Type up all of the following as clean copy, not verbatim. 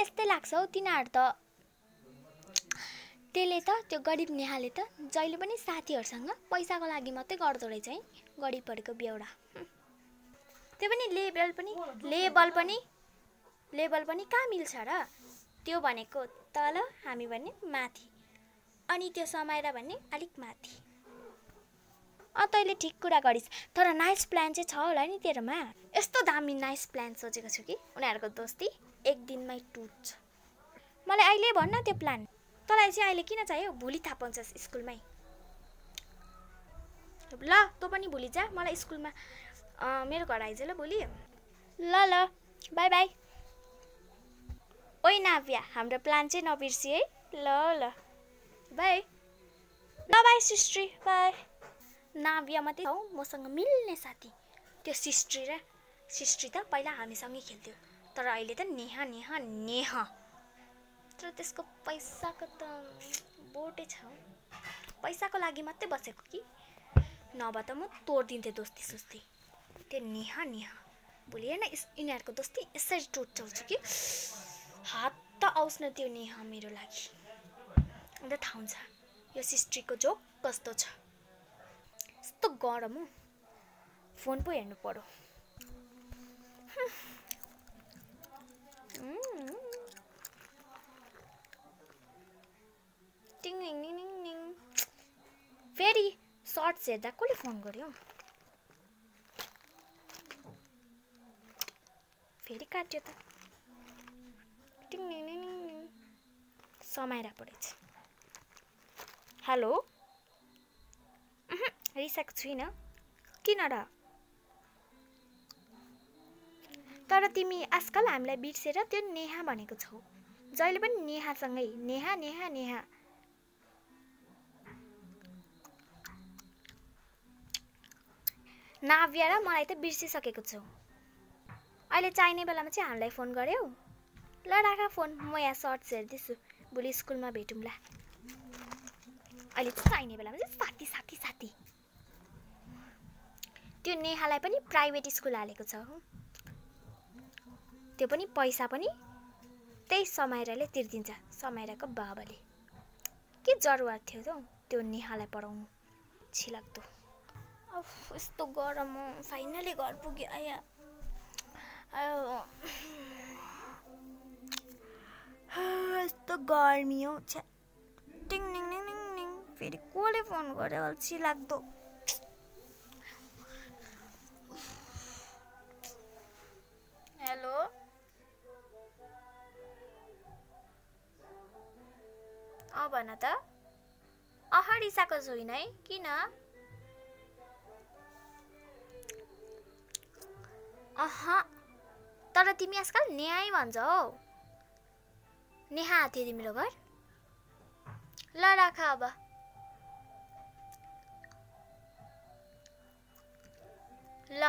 यस्तै लाग्छ हौ तिनीहरु त त्यसले त त्यो गरिब नेहाले त जहिले पनि साथीहरुसँग पैसाको लागि मात्रै गर्दो रहेछ है गरिबहरुको बेउडा त्यो पनि लेभल पनि कहाँ मिल्छ र त्यो भनेको तल हामी भन्ने माथि अनि त्यो समाएर भन्ने अलिक माथि तैले ठीक कुरा गरिस् तर नाइस प्लान चाहिँ छ होला नि तेरोमा यस्तो दामी नाइस प्लान सोचेको छु कि उनीहरुको दोस्ती एक दिनमै टुट्छ मलाई अहिले भन्न त्यो प्लान तँलाई चाहिँ अहिले किन चाहियो भोलि थाहा पाउँछस् स्कुलमै ल तँ पनि भोलि जा मलाई स्कुलमा मेरो घर आइज ल भोलि ल बाई बाई ओइ नाव्या हाम्रो प्लान चाहिँ नबिर्सी है ल बाई ल बाई सिस्ट्री बाई नाव्या मात्रै हौ मसँग मिल्ने साथी त्यो सिस्ट्री त पहिला हामीसँगै खेल्थ्यो तर अहिले त नेहा तर त्यसको पैसाको त बोटे छ पैसाको लागि मात्रै बसेको कि नभए त म तोड्दिन्थे दोस्ती सुस्ती त्यो नेहा भोलि हेर्न यिनीहरूको दोस्ती यसरी टुटाउँछु कि हात त आओस् न त्यो नेहा मेरो लागि अन्त थाहा हुन्छ यो सिस्ट्रीको जोक कस्तो छ यस्तो गरम हो फोन पो हेर्नु पर्यो टिङ टिङ टिङ टिङ फेरि सर्ट्स हेर्दा कसले फोन गर्यो फेरि काट्यो त टिङ टिङ टिङ समाएर परेछ हेलो रिसाएको छुइनँ किन र तर तिमी आजकल हामीलाई बिर्सेर त्यो नेहा भनेको छौ जहिले पनि नेहासँगै नेहा नाव्या र मलाई त बिर्सिसकेको छौ अहिले चाहिने बेलामा चाहिँ हामीलाई फोन गर्यौ ल राख फोन म यहाँ सर्ट्स हेर्दैछु भोलि स्कुलमा भेटौँला अहिले चाहिँ चाहिने बेलामा चाहिँ साथी त्यो नेहालाई पनि प्राइभेट स्कुल हालेको छ त्यो पनि पैसा पनि त्यही समायराले तिर्दिन्छ समायराको बाबाले के जरुरत थियो त त्यो नेहालाई पढाउनु छिलाग्दो यस्तो गरम फाइनली घर पुग्यो आया यस्तो गर्मी हो टिङ टिङ टिङ टिङ फेरि कसले फोन गर्यो अल्छी लाग्दो हेलो भन त रिसाएको छुइन है किन तर तिमी आजकल नेहाई भन्छौ नेहा थियो तिम्रो घर ल राख अब ल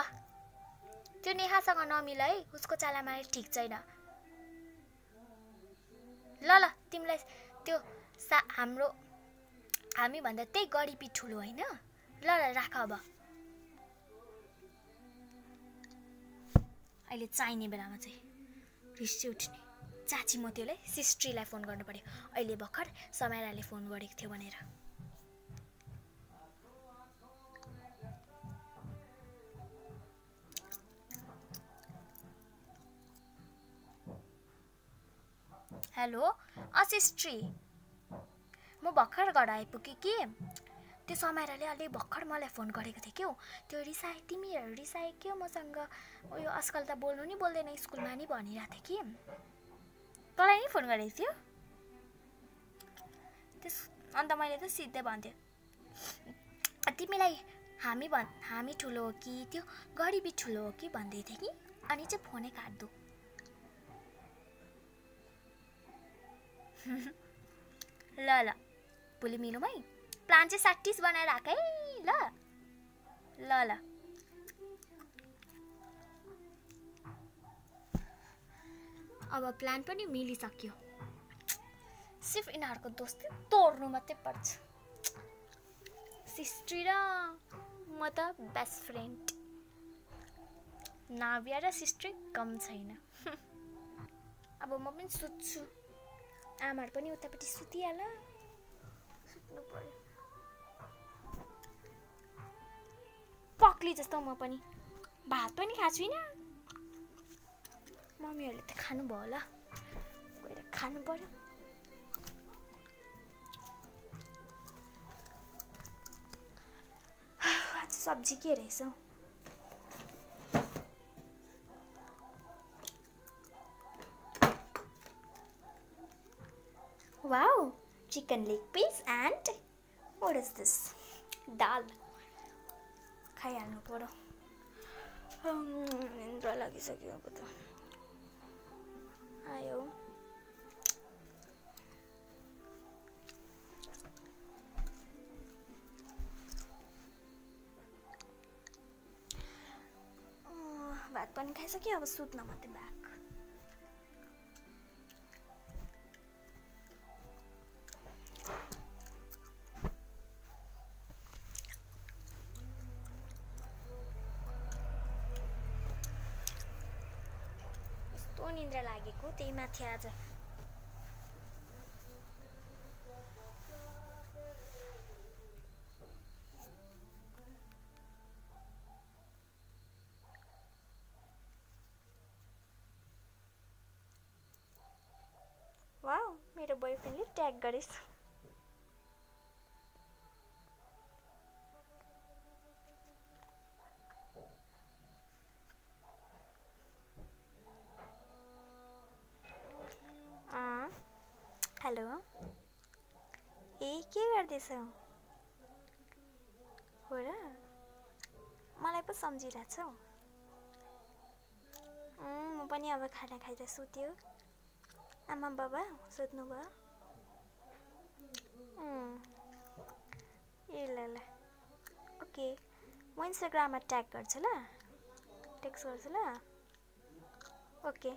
त्यो नेहासँग नमिल है उसको चालामा ठिक छैन ल तिमीलाई त्यो हामी भन्दा त्यही गरिबी ठुलो हैन ल राख अब अहिले चाहिने बेलामा चाहिँ रिस उठ्ने चाची मोतीलाई सिस्ट्रीलाई फोन गर्नु पर्यो अहिले भर्खर समायराले फोन गरेको थियो भनेर हेलो सिस्ट्री म भर्खर घर आइपुगेँ कि त्यो समायराले अलि भर्खर मलाई फोन गरेको थियो क्यौ त्यो तिमीहरू रिसाए क्यौ मसँग उयो आजकल त बोल्नु नि बोल्दैन स्कुलमा नि भनिरहेको थियो कि तँलाई नि फोन गरेको थियो अन्त मैले त सिधै भन्थेँ तिमीलाई हामी ठुलो हो कि त्यो गरिबी ठुलो हो कि भन्दै थिएँ कि अनि चाहिँ फोनै काट्दो ल भोलि मिलौँ है प्लान चाहिँ 60 बनाएर राख है ल अब प्लान पनि मिलिसक्यो सिर्फ यिनीहरूको दोस्ती तोड्नु मात्रै पर्छ सिस्ट्री र म त बेस्ट फ्रेन्ड नाव्या र सिस्ट्री कम छैन अब म पनि सुत्छु आमाहरु पनि उतापट्टि सुतिहाल्ला सुत्नु पर्यो पक्ली जस्तो म पनि भात पनि खाछु हैन मम्मीहरुले त खानु भयो होला गएर खानु पर्यो आज सब्जी के रहेछ Wow, chicken leg piece and what is this? Dal. खाइहाल्नु पर्यो निन्द्रा लागिसक्यो अब त आयो भात पनि खाइसक्यो अब सुत्न मात्रै ब्याक निन्द्रा लागेको त्यही माथि आज वाउ मेरो बोयफ्रेन्डले ट्याग गरेछ हेलो ए के गर्दैछौ हो र मलाई पो सम्झिरहेछौ म पनि अब खाना खाइदा सुत्यो आमा बाबा सुत्नु भयो ए ल ल ओके म इन्स्टाग्राममा ट्याग गर्छु ल टेक्स्ट गर्छु ल okay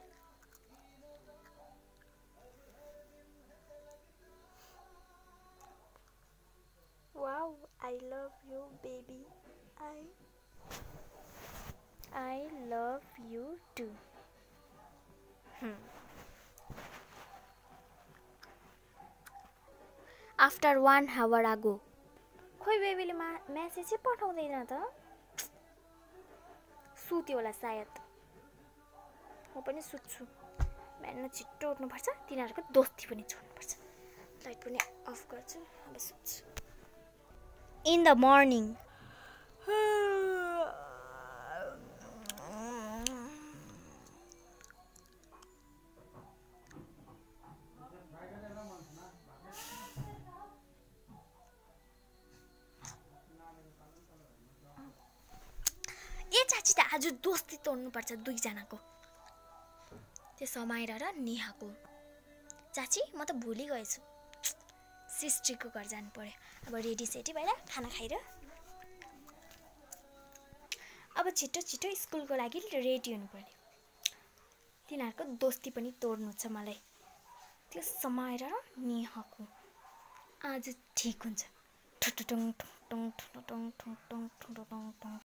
Wow, I love you, baby. I love you too. After 1 hour ago. खोइ बेबीले मेसेज पठाउँदैन त सुत्यो होला सायद म पनि सुत्छु बिहान छिट्टो उठ्नुपर्छ तिनीहरुको दोस्ती पनि छोड्नुपर्छ लाइट पनि अफ गर्छु अब सुत्छु In the morning. ए चाची त आज दोस्ती तोड्नु पर्छ दुईजनाको त्यो समाएर र नेहाको चाची म त भुलि गएछु सिस्टरको घर जानु पर्यो अब रेडी सेटी भएर खाना खाएर अब छिटो छिटो स्कुलको लागि रेडी हुनु पर्यो तिनीहरुको दोस्ती पनि तोड्नु छ मलाई त्यो समाएर र नेहाको आज ठीक हुन्छ ठुटुटुङ ठुटुङ ठुटुटुङ ठुटुङ ठुटुङ